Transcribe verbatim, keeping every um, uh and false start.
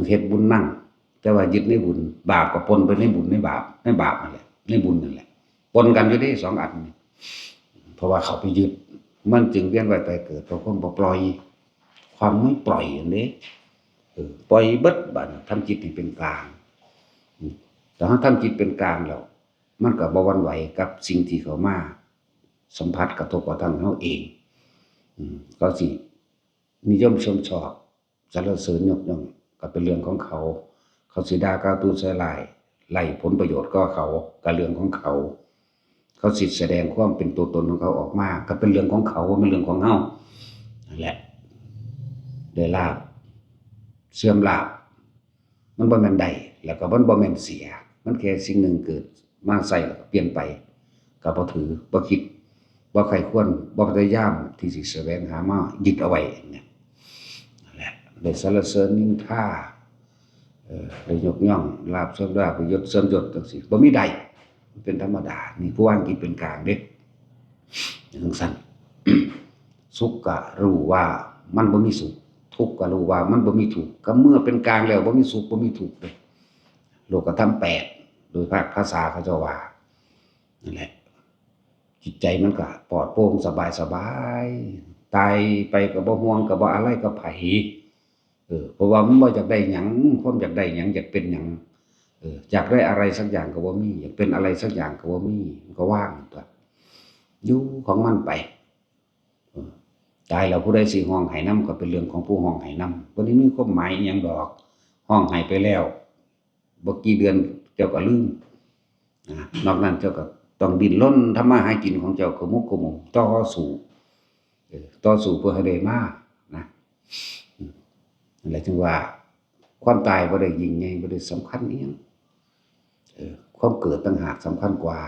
เฮ็ดบุญนั่ง แต่ว่ายึดในบุญ บาปก็ปนไปในบุญในบาป ในบาปนั่นแหละ ในบุญนั่นแหละ ปนกันอยู่เด้สองอันนี่ เพราะว่าเขาไปยึด มันจึงเวียนว่ายตายเกิด เพราะความบ่ปล่อย ความไม่ปล่อยนั่นเด้ เออ ปล่อยเบิด บาดนี้ทำจิตให้เป็นกลาง อืม แต่ถ้าทำจิตเป็นกลางแล้ว มันก็บ่หวั่นไหวกับสิ่งที่เข้ามาสัมผัสกระทบกระทั่งเฮาเอง อืม เขาสินิยมชมชอบ สรรเสริญยกย่อง ก็เป็นเรื่องของเขา เขาสิด่ากล่าวตูใส่ร้าย ไร้ผลประโยชน์ก็เขา ก็เรื่องของเขา เขาสิแสดงความเป็นตัวตนของเขาออกมา ก็เป็นเรื่องของเขา บ่แม่นเรื่องของเฮา นั่นแหละ ได้ลาภ เสื่อมลาภ มันบ่แม่นได้ แล้วก็มันบ่แม่นเสีย มันแค่สิ่งหนึ่งเกิดมาใช้แล้วก็เปลี่ยนไป ก็บ่ถือ บ่คิด บ่ใคร่ครวญ บ่พยายามที่สิแสวงหามายึดเอาไว้เนี่ย นั่นแหละ ได้สรรเสริญนินทา เอ่อ ได้ยกย่อง ลาภเสริมลาภ ยศเสริมยศจังซี้ บ่มีได้ มันเป็นธรรมดา นี่ผู้วางจิตเป็นกลางเด้ จังซั่น สุขก็รู้ว่ามันบ่มีสุข ทุกข์ก็รู้ว่ามันบ่มีทุกข์ ก็เมื่อเป็นกลางแล้วบ่มีสุขบ่มีทุกข์เด้ โลกธรรมแปด โดยภาคภาษาเขาเจ้าว่า นั่นแหละ จิตใจมันก็ปลอดโปร่งสบายสบาย ตายไปก็บ่ห่วงก็บ่อาลัยกับไผ เออ เพราะว่ามันบ่อยากได้หยัง ความอยากได้หยัง อยากเป็นหยัง เออ อยากได้อะไรสักอย่างก็บ่มี อยากเป็นอะไรสักอย่างก็บ่มี มันก็ว่างตัว อยู่ของมันไป เออ ตายแล้วผู้ใดสิฮ้องไห้นำก็เป็นเรื่องของผู้ฮ้องไห้นำ บ่ได้มีความหมายอิหยังดอก ฮ้องไห้ไปแล้ว บ่กี่เดือนเจ้าก็ลืม นะ นอกนั้นเจ้าก็ต้องดิ้นรนทำมาหากินของเจ้า ขมุกขมุน ต่อสู้ เออ ต่อสู้เพื่อให้ได้มา นะ อืม นั่นแหละจึงว่า ความตายบ่ได้ยิ่งใหญ่ บ่ได้สำคัญอิหยัง เออ ความเกิดต่างหากสำคัญกว่า